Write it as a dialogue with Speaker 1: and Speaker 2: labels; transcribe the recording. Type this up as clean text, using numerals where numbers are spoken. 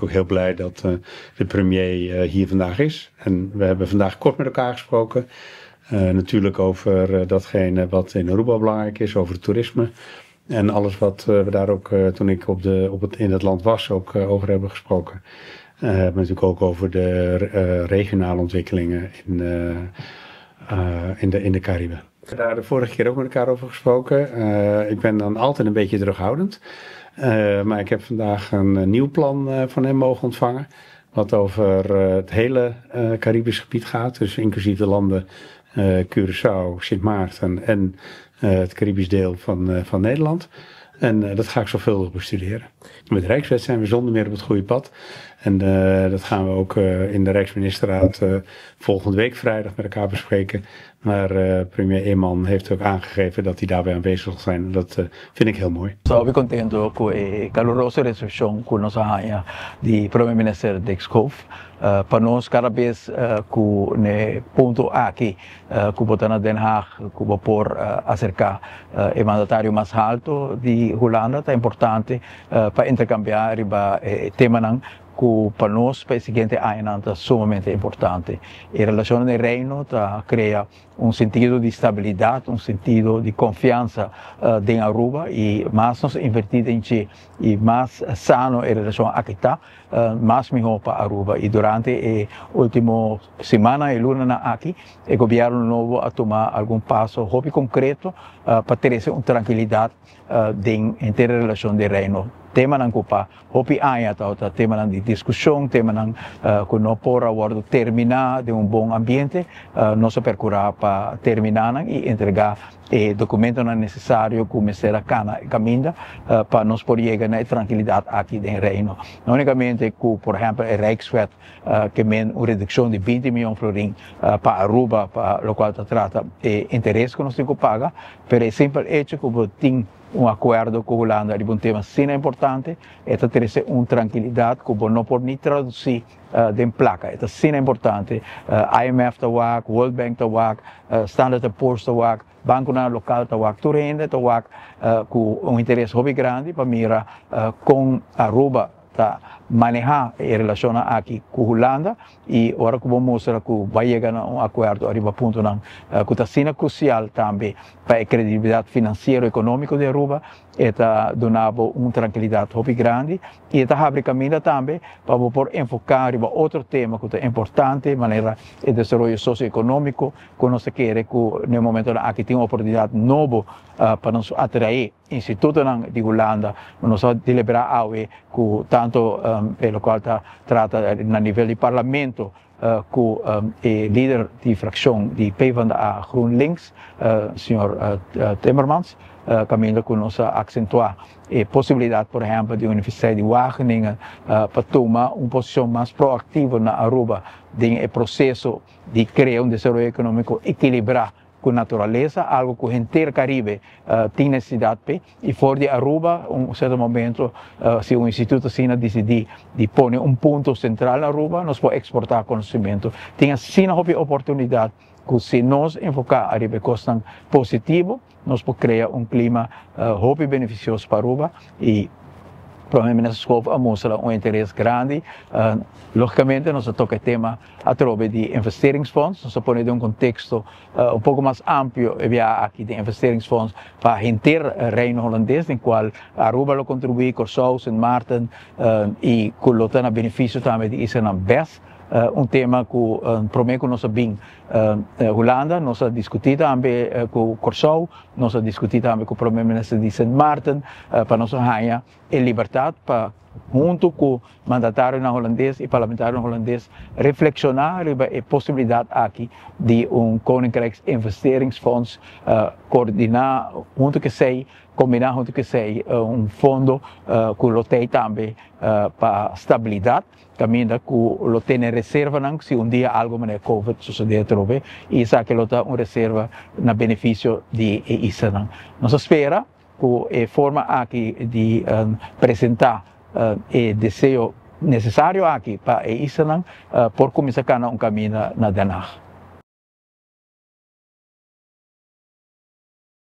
Speaker 1: Ik ook heel blij dat de premier hier vandaag is. En we hebben vandaag kort met elkaar gesproken. Natuurlijk over datgene wat in Aruba belangrijk is, over het toerisme. En alles wat we daar ook, toen ik op de, op het, in het land was, ook over hebben gesproken. Maar natuurlijk ook over de regionale ontwikkelingen in de Cariben. We hebben daar de vorige keer ook met elkaar over gesproken. Ik ben dan altijd een beetje terughoudend. Maar ik heb vandaag een nieuw plan van hem mogen ontvangen. Wat over het hele Caribisch gebied gaat. Dus inclusief de landen Curaçao, Sint Maarten en het Caribisch deel van Nederland. En dat ga ik zorgvuldig bestuderen. Met de Rijkswet zijn we zonder meer op het goede pad. En dat gaan we ook in de Rijksministerraad volgende week vrijdag met elkaar bespreken. Maar premier Eman heeft ook aangegeven dat hij daarbij aanwezig zal zijn. En dat vind ik heel mooi.
Speaker 2: So, mi contento cu e caluroso recepcion cu nos a haya di Prome Minister Dick Schoof. Pa nos cada bes cu n'e punto aki cu bo ta na Den Haag, cu bo por acerca e mandatario mas halto di Hulanda, ta importante pa intercambia riba temanan cu pa nos pa e siguiente añanan ta sumamente importante. E relacion den Reino ta crea un sentido di stabilidad, un sentido di confiansa den Aruba y mas nos inverti den dje y mas sano e relacion aki ta, mas miho pa Aruba. Y durante e ultimo siman y lunanan aki, e gobierno nobo a tuma algun paso hopi concreto pa trece un trankilidad den henter e relacion di Reino. Temanan cu pa hopi aña ta temanan di discusion, temanan cu no por a wordo termina den un bon ambiente, nos a percura pa termina nan y entrega e documentonan necesario cu mester a cana caminda pa nos por yega na e trankilidad aki den Reino. No unicamente cu, por ehempel, e Rijkswet ke men un reduccion di 20 miyon florin pa Aruba, pa locual ta trata e interes cu nos tin cu paga, pero e simpel hecho cu bo tin un acuerdo cu Hulanda riba un tema asina importante, e ta trece un trankilidad cu bo no por ni traduci den placa. E ta asina importante. IMF ta wak, World Bank ta wak, Standard Poor's ta wak, banconan local ta wak, tur hende ta wak cu un interes hopi grandi pa mira con Aruba ta maneha e relacion aki cu Hulanda y ora cu bo mustra cu bay yega na un acuerdo ariba puntonan cu ta asina crucial tambe pa e credibilidad financiero economico di Aruba, e ta duna bo un trankilidad hopi grandi y e ta habri caminda tambe pa bo por enfoca riba otro tema cu ta importante, manera e desaroyo socioeconomico, cu nos ta kere cu na e momentonan aki tin un oportunidad nobo pa nos atrae institutonan di Hulanda. Nos a delibera awe cu tanto e locual ta trata na nivel di parlamento cu e lider di fraccion di PvdA GroenLinks, señor Timmermans, caminda cu nos a accentua e posibilidad, por ehempel, di Universiteit di Wageningen pa tuma un posicion mas proactivo na Aruba den e proceso di crea un desaroyo economico equilibra cu naturalesa, algo cu henter Caribe tin necesidad p'e. Y for di Aruba, un cierto momento, si un instituto asina dicidi di pone un punto central na Aruba, nos por exporta conocimento. Tin asina hopi oportunidad cu si nos enfoca ariba e cosnan positivo, nos por crea un clima hopi beneficioso pa Aruba y Prome Minister Schoof a mustra un interes grandi. Logicamente nos a toca e tema atrobe di investeringsfonds, nos a pone den un contexto un poco mas amplio e biaha aki den investeringsfonds pa henter Reino Holandes, den cual Aruba lo contribui, Corsou, Sint Maarten y cu lo ta na beneficio tambe di islanan bes. Un tema cu prome cu nos a bin Hulanda nos a discuti tambe cu Corsou, nos a discuti tambe cu Prome Minister di Sint Maarten pa nos a haya e libertad pa hunto cu mandatarionan Hulandes y parlamentarionan Hulandes reflexiona riba e posibilidad aki di un Koninkrijksinvesteringsfonds coordina hunto cu esey, combina hunto cu esey un fondo cu lo tey tambe pa stabilidad, caminda cu lo tene reservanan si un dia algo manera Covid sucede atrobe y esaki lo ta un reserva na beneficio di e islanan. Nos a spera cu e forma aki di presenta e deseo necesario aki pa e islanan por cuminsa cana un caminda na Den Haag.